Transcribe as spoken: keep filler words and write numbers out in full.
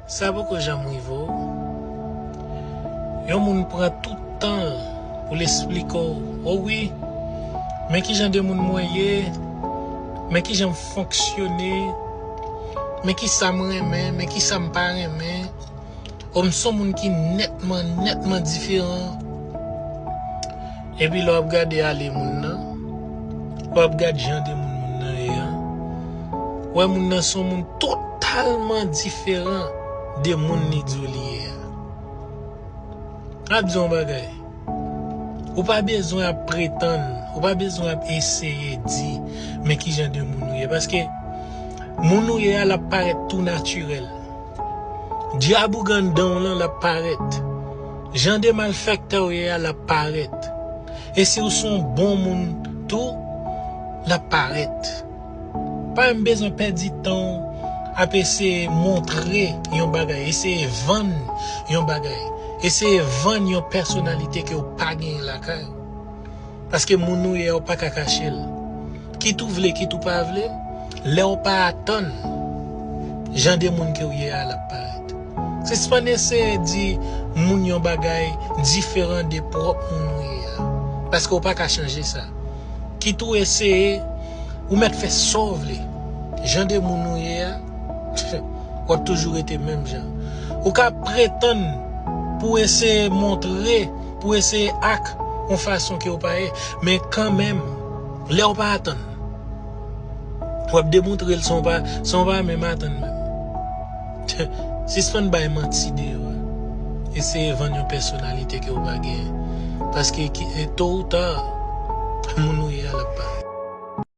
Sa poko janm rive w. Yon moun pran tout tan l pou l esplike w, o wi, men ki jan de moun mwen ye, men ki jan m fonksyone, men ki sa m renmen, men ki sa m pa renmen. O m se yon moun ki nètman, nètman diferan. Epi lè w ap gade ale moun nan, lè w ap gade jan de moun moun nan ye a, w wè moun nan se yon moun totalman diferan de moun li di w li ye a. M ap di w yon bagay. Ou pa bezwen ap pretann, ou pa bezwen ap eseye di, men ki jan de moun ou ye. Paske moun ou ye a, l ap parèt tou natirèl. Dyab ou gen anndan w lan, l ap parèt. Jan de malfektè w ye a, l ap parèt. E si w se yon bon moun tou, l ap parèt. Pa menm bezwen pèdi tan w ap eseye montre yon bagay, eseye vann yon bagay, eseye vann yon pèsonalite ke w pa genyen lakay ou. Paske moun ou ye a, ou pa ka kache l. Kit ou vle, kit ou pa vle, lè w pa atann jan de moun ke w ye a, l ap parèt. Sispann eseye di moun yon bagay diferan de pwòp moun ou ye a. Paske w pa ka chanje sa. Kit ou eseye, ou mèt fè sa w vle. Jan de moun ou ye a, w ap toujou rete menm jan. Ou ka pretann pou w eseye montre, pou w eseye ak yon fason ke w pa ye, men kanmenm, lè w pa atann, w ap demontre l san w pa, san w pa menm atann menm. Sispann bay manti deyò a. Eseye vann yon pèsonalite ke w pa genyen. Paske ki, e, to ou ta, moun ou ye a, l ap parèt.